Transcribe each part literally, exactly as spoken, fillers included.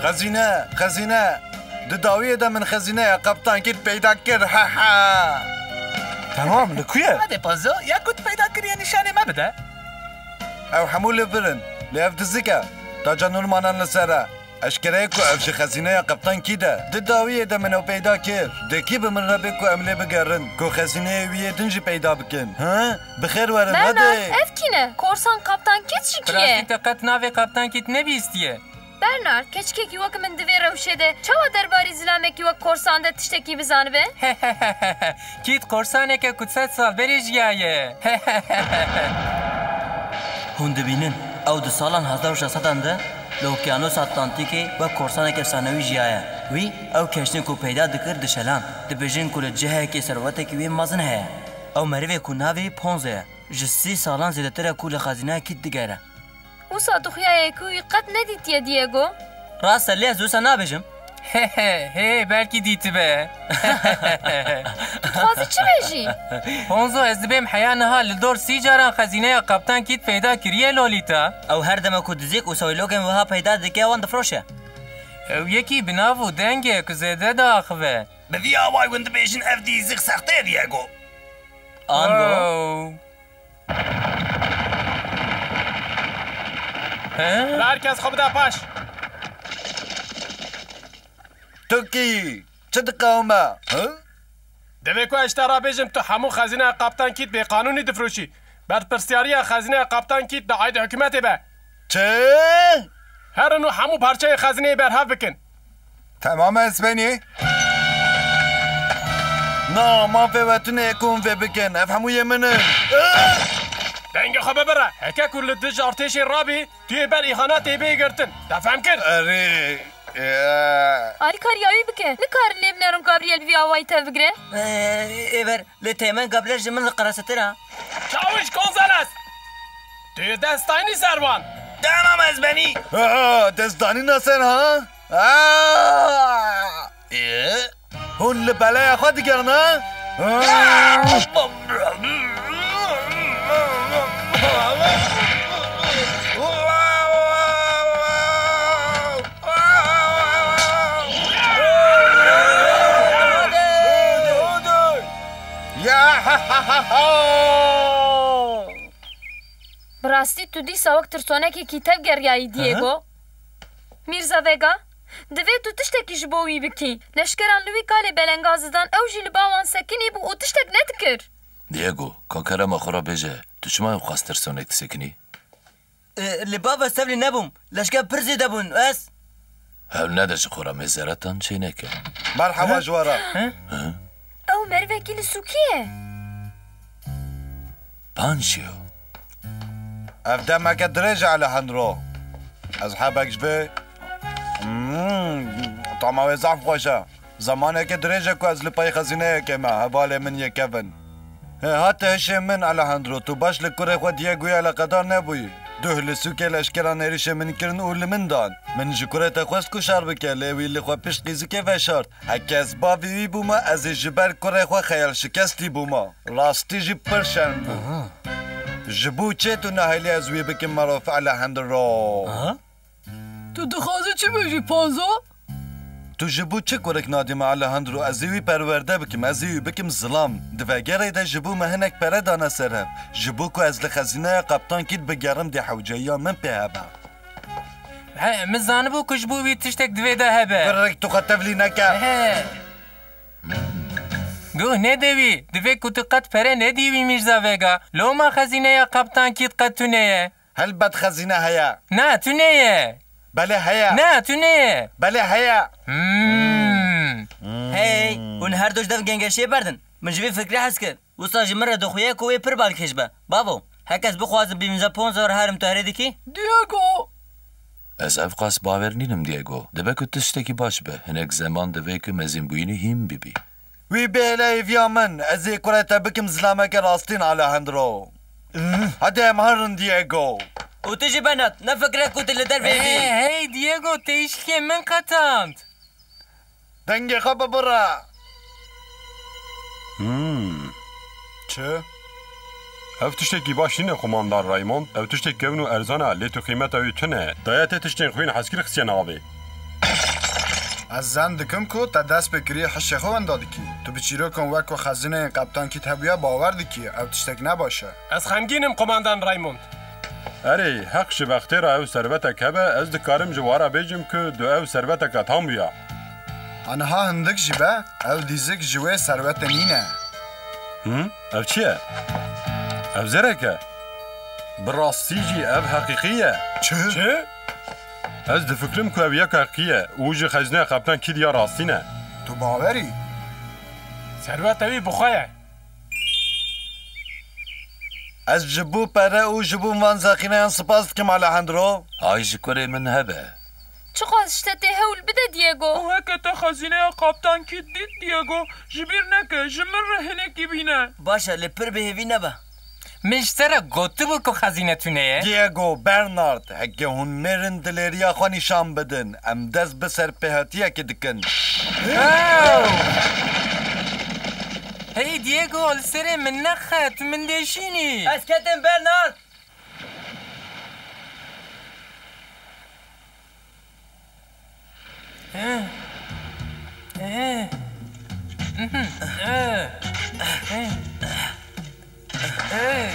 Xezîne, xezîne. Di dawiyê de min xezîneya Kaptan Kît peyda kir. Ha ha. Tamam, li ku ye? Hadi Ponzo, ya ku tu peyda kiriye nîşanê me bide. Ew hemû li vir in. Lê ev dizik e. Taca nûr manan li ser e. Eşkere ye ku ev ji xezîneya Kaptan Kît e. Di dawiyê de min ew peyda kir. Dê kî bi min re bê ku em lê bigerin, ku xezîneyê wî yê din jî peyda bikin? Hi? Bi xêr werin, hadi. Bernard, ev kî ne? Korsan Kaptan Kît jî kî ye? Bi rastî te qet navê Kaptan Kît nebihîstiye? Bernard, keçikekî wek min di vê rewşê de çawa derbarî zilamekî wek korsan de tiştekî bizanibe? Kît korsaneke ku sed sal berê jiyaye. Hûn dibînin, ew di salan hezar û şeş sedan de li Okyanosa Atlantîkê wek korsaneke efsanewî jiyaye. Wî ew keştên ku peyda dikir dişeland. Dibêjin ku li cihekê serwetekî wê mezin heye. Ew merivê ku navê wî Ponzo ye, ji sî salan zêdetir e ku li xezîneya Kît digere. Wisa tu xuyaye ku wî qet nedîtiye, Diego? Rast e, lê ez wisa nabêjim. Hê, belkî dîtibe. Tu dixwazî çi bêjî? Ponzo, ez dibêm heya niha li dor sî caran xezîneya Kaptan Kît peyda kiriye, Lolita. Ew her dema ku dizîk û soylokên wiha peyda dike, wan difroşe. Ew yekî bi nav û deng e ku zêde diaxive. Bi vî awayî hûn dibêjin ev dîzik sexte ye, Diego. Ango. Wow. He? Her kes xwe bide paş. Tu kî? Çi diqewime? Hı? Divê ku ez ji te re bêjim, tu hemû xezîneya Kaptan Kît bêqanûnî difroşî. Berpirsiyariya xezîneya Kaptan Kît diayîde hikûmetê be. Çi? Herin û hemû parçeyên xezîneyê berhev bikin. Temam e, ez benî. Na, mafê we tune ye ku hûn vê bikin. Ev hemû yê min in. Dengê xwe bibire. Heke ku li dij artêşê rabî, tu yê ber îhanetê bê girtin. Te fehm kir? Erê. Ee. Alîkariya wî bike. Nikarin lê binêrin Gabriel bi vî awayî tev bigire. Ee, ê ver, lê Teğmen Gabriel ji min li qeresetir e. Çawiş Gonzales! Tu yê dest daynî ser wan. Tamam, ez benî. Ha, dest danîna ser ha? Aa! Ee? Hûn li beleya xwe digerin, ha? Bi rastî tu dîsa wek tirsonekekî tevgeriyayî, Diego. Mîrza Vega, divê tu tiştekî ji bo wî bikî. Leşkeran li wî kalê belengaz didan, ew jî li ba wan sekinî bû û tiştek nedikir. Diego, ka kerema xwe re bêje, tu çima ew qas tirsonek disekinî? E, li ba ve stevlî nebûm. Leşker pir zêde bûn. Ez... Hewl nede ji xwe re mêzeretan çêneke. Merheba ji we re. Ew merivekî li sûkî ye. Pancio. Ev demeke dirêj e, Alejandro. Ez hebek ji vê... Hmm, tama wê zehf xweş e. Zemaneke dirêj e ku ez li pey xezîneyekê me, hevalê min yê kevin. Hê, hate hişê min, Alejandro, tu baş li kurê xwe Diegoyê eleqedar nebûyî. Duh li sûkê leşkeran êrişê min kirin û li min dan. Min ji kurê te xwest ku şer bike, lê wî li xwe pişt qîzikê veşart. Heke ez bavê wî bûma, ez ê ji ber kurê xwe xeyalşikestî bûma. Rastî jî pir şerm bû. Aha. Ji bo çi tu nahêlî ez wî bikim merov, Alejandro? Aha. Tu dixwazî çi bêjî, Ponzo? Tu ji bo çi kurik nadî me, Alejandro? Ez ê wî perwerde bikim, ez ê wî bikim zilam. Di vegerê de ji bo me hinek pere dane ser hev. Ji bo ku ez li xezîneya Kaptan Kît bigerim, dê hewceyiya min pê hebe. He, min zanibû ku ji bo wî tiştek divê de hebe. Birrik, tu xwe tevlî neke. He. Guh nede wî. Divê ku tu qet pere nedî wî, Mîrza Vega. Loma xezîneya Kaptan Kît qet tune ye. Helbet xezîne heye. Na, tune ye. Belê heye. Na, tune ye. Belê heye. Hmm. Hey, hûn her du ji dev gengeşiyê berdin. Min ji vê fikrê hez kir. Wisa ji min re dixuye ku wê pir balkêş be. Bavo, heke ez bixwazim bibim Mîrza Ponzo re herim, tu herê dikî? Diego! Ez ev qas bawer nînim, Diego. Dibe ku tiştekî baş be. Hinek zeman divê ku mezînbûyînê hîn bibî. Wî bihêle hêviya min, ez ê kurê te bikim zilameke rastîn, Alejandro. Hadi em herin, Diego. Û tu jî Bernard, nefikire ku tu li dervê bî. Hey, hey, Diego, te îşkê min qetand. Dengê xwe bibire. Hmm. Çi? Ev tiştekî baş nîne, Komandar Raymond. Ew tiştek kevn û erzan e, lê tu qîmeta wî tune. Daya te tiştên xwîn hezkir xistiye navê. Ez zen dikim ku te dest pê kirî hişê xwe wenda dikî. Tu bi çîrokan wek ku xezîneyên Qeptan Kît hebûye bawer dikî, ew tiştek ne baş e. Ez xemgîn im, Qomandan Raymond. Erê, heq ji bextê re ew servetek hebe, ez dikarim ji we re bêjim ku du ew serveteke tam bûya. Aniha hindik jî be, ew dîzik ji wê servetê nîne. Hı? Ev çi ye? Ev zerek e. Bi rastî jî ev heqîqî ye. Çi? Çi? Ez difikirim ku ev yek heqî ye û ji xezîneya Qeptan Kît ya rastî ne. Tu bawer î? Serveta wî bi xwe ye. Ez ji bo pere û ji bo van zexîneyan spas dikim, Alejandro. Hay ji kurê min hebe. Çiqas ji te tê hewl bide, Diego. Û heke te xezîneya Kaptan Kît dît, Diego, ji bîr neke, ji min re hinekî bîne. Baş e, lê pir bi hêvî nebe. Min ji te re gotibû ku xezîne tune ye. Diego, Bernard, heke hûn mêrin dilêriya xwe nîşan bidin, em dest bi serpêhatiyekê dikin. Ew! Hey Diego, li serê min nexe, tu min dêşînî. Ez ketim, Bernard. Ey,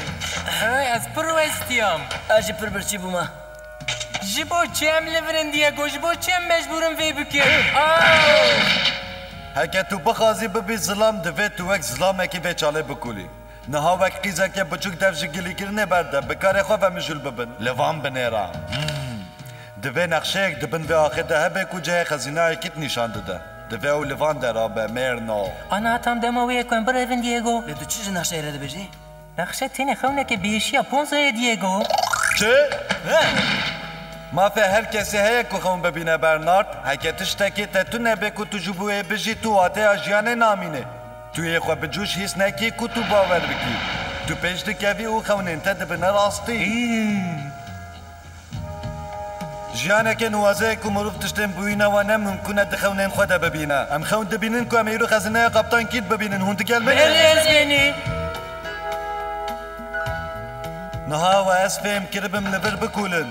ey, ez pir westiyam. Ez jî pir birçî bûme. Ji bo çi em li vir in, Diego? Ji bo çi em mecbûr in vê bikin? Aw! Heke tu bixwazî bibî zilam, divê tu wek zilamekî vê çalê bikulî. Niha wek qîzeke biçûk dev ji gilîkirinê berde, bi karê xwe ve mijûl bibin. Li van binêre. Hmm. Divê nexşeyek di bin vê axê de hebe ku cihê xezînayekî nîşan dide. Divê ew li van dera be, mêrno. Ana tam dema wê ye ku em birevin, Diego. Lê tu çi ji nexşeyê re dibêjî? Nexşe tenê xewneke bêhişiya Ponzo ye, Diego. Çi? He. Mafê her kesê heye ku xewn bibîne, Bernard. Heke tiştekê te tune bê ku tu ji bo wê bijî, tu wateya jiyanê namînê. Tu yê xwe bi cûş hîs nekî ku tu bawer bikî. Tu pêş dikevî û xewnên te dibine rastî. Jiyaneke nuwaze ye ku mirov tiştên bûyîna wan ne mimkûn e di xewnên xwe de bibîne. Em xewn dibînin ku em ê îro xezîneya Kaptan Kît bibînin. Hûn digel min in? Belê, ez benî. Niha we ez fêm kiribim li vir bikulin.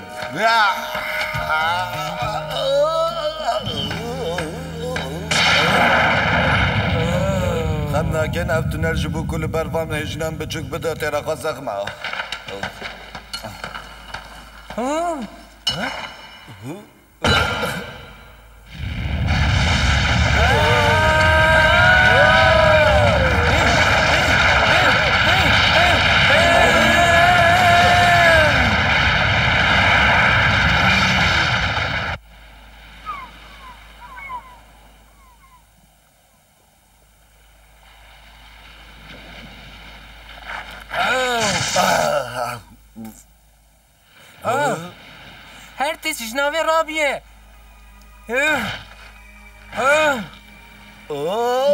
Xem nakin, ev tunel ji bo ku li ber van hêjînan biçûk bide, têra xwe zexm e. Ah! Her tişt ji navê rabiye. Ah! Ah!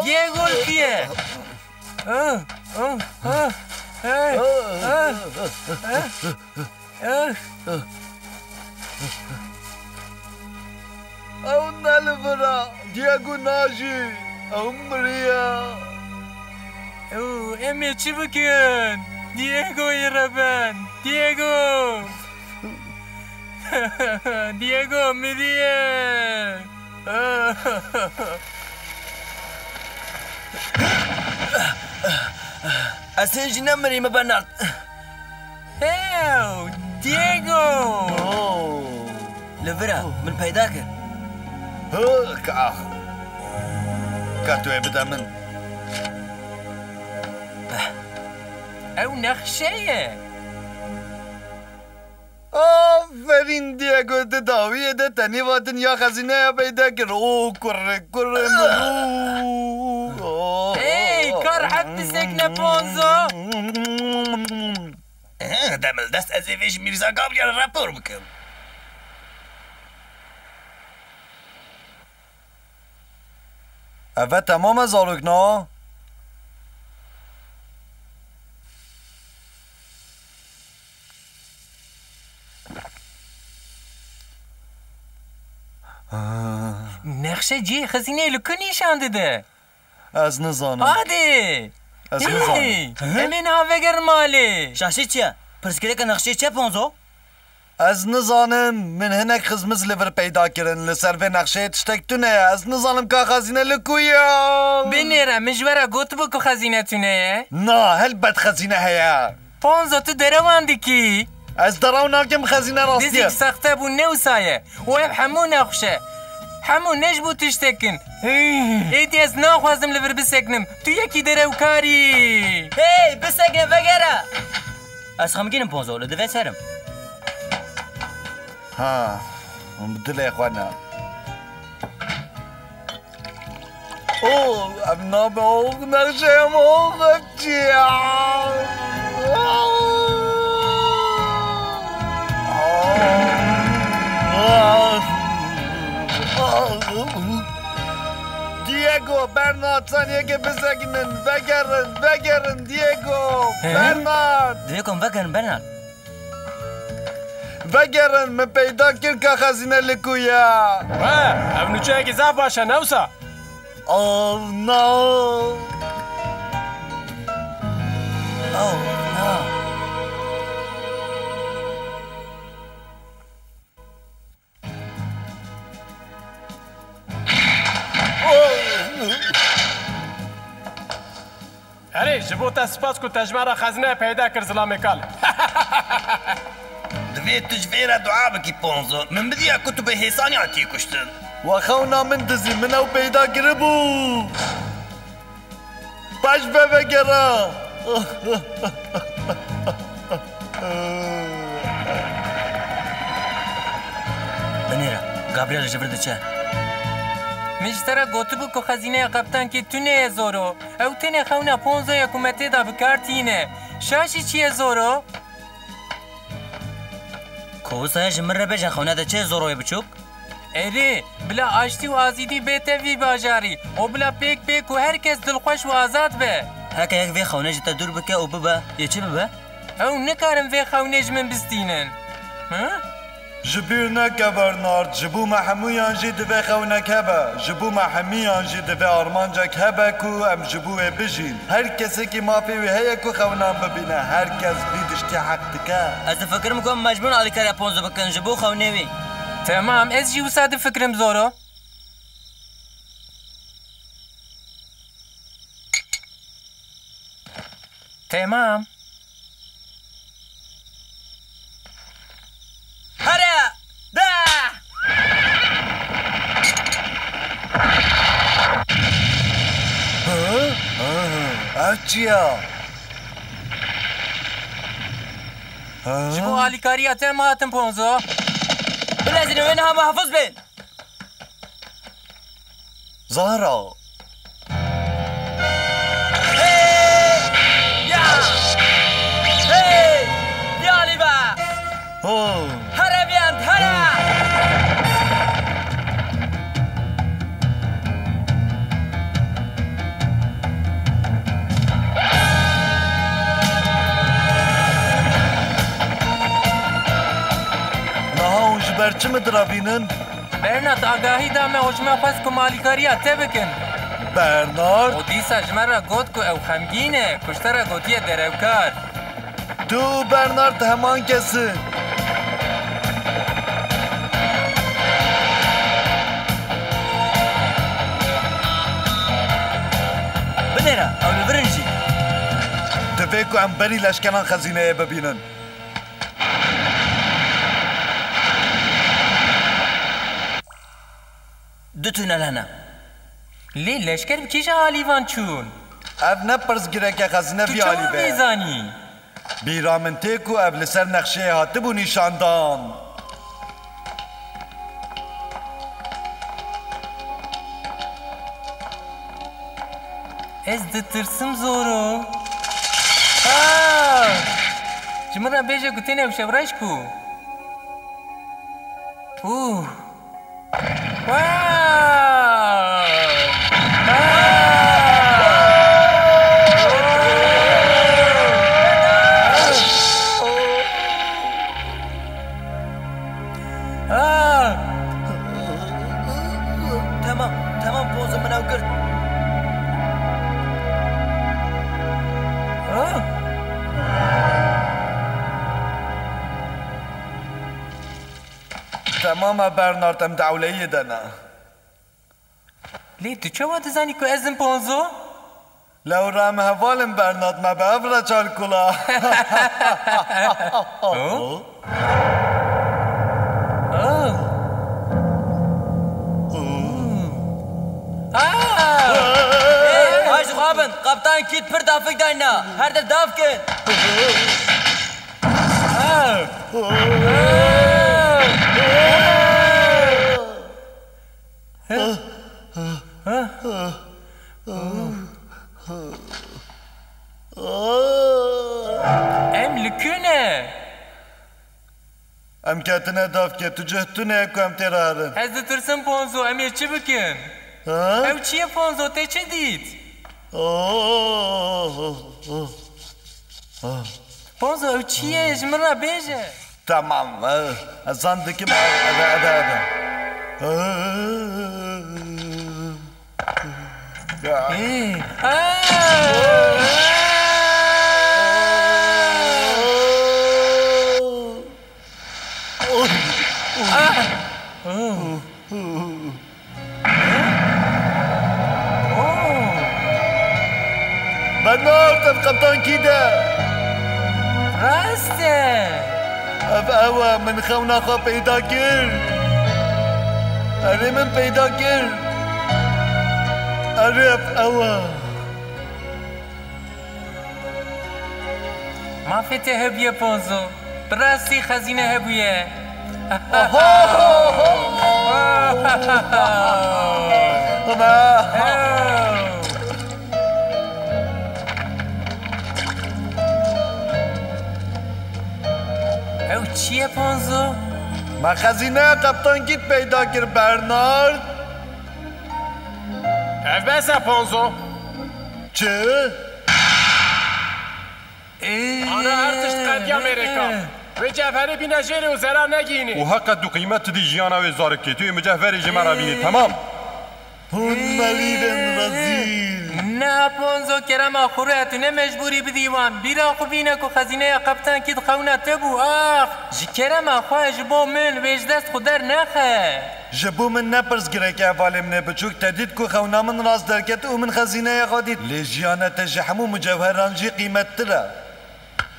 Diego li kî ye? Ah! Ah! Ah! Ah! Ah! Ah! Ew ne li vir e, Diego najî, ew miriye. Ew, em ê çi bikin? Diegoyê reben, Diego! Diego miriye! Ez hê jî nemirîme, Bernard. Ew, Diego! Oh. Li vir e, min peyda kir. Hı, ka. Ka tu ê bide min. Ew nexşe ye. Aferîn Diego, di dawiyê de tenê va dinya xezîneya peyda kir. O kurre, kurre min. Hey, kar hep bisekne Ponzo. Eh, demildest ez ê vê ji Mîrza Gabriel rapor bikim. Eve temam e zarokna. Nexşe cihê xezîneyê li ku nîşan dide? Ez nizanim. Hadi! Ez nizanim. Hey! Em ê niha vegerin malê. Şaşî çi ye? Pirsgirêka nexşê çi ye, Ponzo? Ez nizanim, min hinek xizmiz li vir peyda kirin. Li ser vê nexşeyê tiştek tune ye. Ez nizanim ka xezîne li ku ye. Binêre, min ji we re gotibû ku xezîne tune ye? Na, helbet xezîne heye. Ponzo, tu derewan dikî. Ez derew nakim, xezîne rastî ye. Dizîk sexte bû, ne wisa ye. Û ev hemû nexweş e. Hemû ne ji bo tiştek in. Hî. Êdî ez naxwazim li vir biseknim. Tu yekî derewkarî. Hey, bisekne, vegere! Ez xemgîn im, Ponzo, li divê serim. Ha, hûn bi dilê xwe ne. Oh, ev nabe, oh, nexşeya min, oh, ev çi ye? Diego, Bernard, sen yekê bisekinin, vegerin, vegerin, Diego, He? Bernard. Diego, vegerin, Bernard. Vegerin, min peyda kir ka xezîne li ku ye. We, ev nûçeyekî zaf baş e, ne wisa? Oh, no. Oh, no. Oh. Erê, ji bo te spas ku te ji me re xezîneyê peyda kir, zilamê kal. Divê tu ji vê re dua bikî, Ponzo. Min bidiya ku tu bi hêsanî hatiyê kuştin. We xewna min dizî, min ew peyda kiribû. Paş ve vegera. Binêre, Gabriel ji vir diçe. Min ji te re gotibû ku xezîneya qeptankê tune ye, Zoro. Ew tenê xewna Ponzo ye ku me tê de bi kar tîne. Şaş jî çi ye, Zoro? Ku wisa ye, ji min re bêje, xewna te çi ye, Zoroyê biçûk? Erê, bila aştî û azîdî bête vî bajarî û bila pêk pêk û her kes dilxweş û azad be. Heke yek vê xewnê ji te dûr bike û bibe, yê çi bibe? Ew nikarin vê xewnê ji min bistînin. Hı? Ji bîr neke, Bernard, ji bo me hemûyan jî divê xewnek hebe. Ji bo me hemûyan jî divê armancek hebe ku em ji bo wê bijîn. Her kesekî mafê wî heye ku xewnan bibîne. Her kes vî tiştî heq dike. Ez difikirim ku em mecbûr alîkariya Ponzo bikin ji bo xewnê wî. Temam, ez jî wisa difikirim, Zoro. Temam. Here! De! Hı? Hı, ev çi ya? Hı? Ji bo alîkariya te em hatin, Ponzo. Bilezîne wê niha muhafız bên. Zahra. Hey! Ya! Hey! Viya li ba! Ho! Here biyand, here! Niha hûn ji ber çi min diravînin? Bernard agahî da me û ji me xwest ku malîkariya te bikin. Bernard? Û dîsa ji me re got ku ew xemgîn e, ku ji te re gotiye derewkar. Tu û Bernard heman kes in. Binêre, ew li vir in jî. Divê ku em berî leşkeran xezîneyê bibînin. Du tûnel hene. Lê leşker bi kîjan alîvan çûn? Ev ne pirsgirêk e, xezîne vî alî be. Tu çawa vî zanî? Bîra min tê ku ev li ser nexşeyê hatibû nîşandan. Ez ditirsim, Zoro. Ah! Ji min re bêje ku têne ew şevreş ku. Uh! Wow! Ah! Ah! Tamam, tamam, Ponzo, min ew girt. Ah! Tamam e Bernard, em di ewleyiyê de ne. Lê tu çawa dizanî ku ez im Ponzo? Lewra em heval in Bernard, me bi ev re çal kula. Oh. Oh. Ah! Hey, hay ji xwe bin. Kaptan Kit pir dafik dayna. Her der daf kin. Ah! Em li ku ne? Em ketine davkê, tu cih tune ye ku em tê re herin. Ez ditirsim Ponzo, em ê çi bikin? Ha? Ew çi ye Ponzo, te çi dît? Oh, oh, oh, oh. Ponzo, ew çi ye? Ji min re bêje. Tamam, eh, ez zan dikim, eh, eh, eh, eh. Eh. Ê. Ah! Ah! Oh. Oh! Bernard, ev Kaptan Kîd e. Rast e. Ev ew e, min xewna xwe peyda kir. Erê, min peyda kir. Erê, ev ew e. Mafê te hebûye Ponzo. Bi rastî xezîne hebûye. Oho! Ew çi ye Ponzo? Me xezîneya Kaptan Kîd peyda kir, Bernard. Ev bes e Ponzo. Çi? Ana her tişt qediya mêrêka. Wê cevherê bîne jêrê û zerar negihînê. Û heqet û qîmet didî jiyana wê zarikê. Tu yê mucehverê ji me re bînî, temam? Hûn melîvên rezîl. Na Ponzo, kerema xwe re, tu ne mecbûrî bidî wan. Bîra xwe bîne ku xezîneya Kaptan Kîd xewna te bû. Ax! Ji kerema xwe ji bo min wê ji dest xwe dernexe. Ji bo min ne pirs girek e hevalê min ê biçûk, te dît ku xewna min rast derket û min xezîneya xwe dît. Lê jiyana te ji hemû mucewheran jî qîmettir e.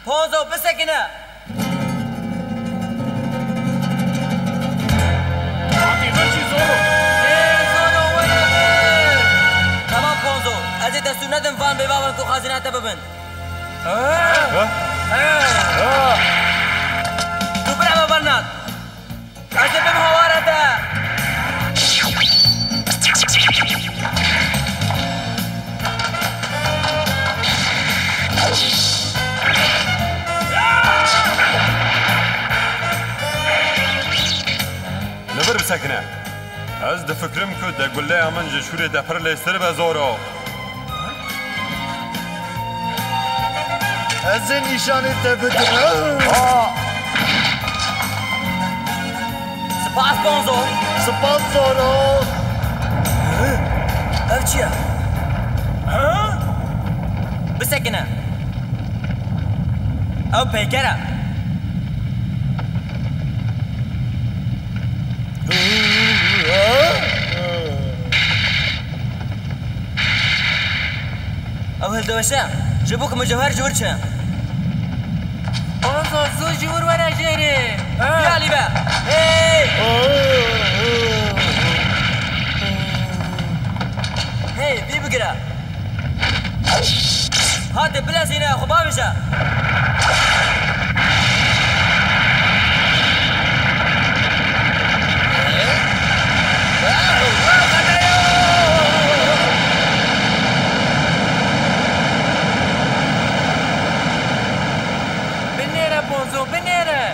Ponzo, bisekine! Hatî xircî Zoro! Ê, Zoro, were vir! Tamam Ponzo, ez ê destûr nedim van bêbavan ku xezîna te bibin. Ha? Ha? Ha? Tu bireve Bernard! Ez ê bim hawara te. Li vir bisekine. Ez difikirim ku de guleya min ji şûrê de pir lêstir be Zoro. Ez ê nîşanê te bidim. Ah! Spas Ponzo. Spas Zoro. Ev çi ye? Bisekine. Ew peyker e. Ew hildiweşe, ji bo ku mucewher ji wir çi? Ponzo, zû ji wir were jêrê. Ha. Ya lîbe. Hey! Hey, vî bigire. Hadi bilezîne, xwe bavêje. Binêre Ponzo, binêre!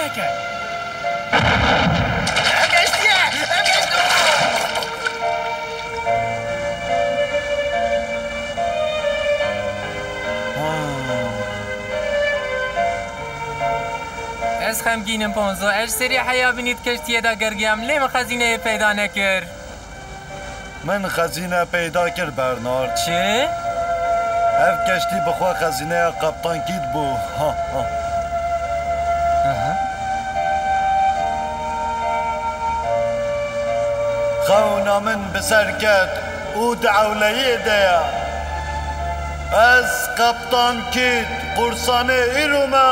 Ev geştiye! Ev geştiye! Ez xemgîn im, Ponzo. Ez ji serê heya binî di keştiyê de girgiyam, lê min xezîneyê peyda nekir. Min xezîne peyda kir, Bernard. Çi? Ev keştî bi xwe xezîneya Kaptan Kît bû. Ha, ha. Aha. Xewna min bi ser ket û di ewleyê de ye. Ez Kaptan Kît, qursanê îro me.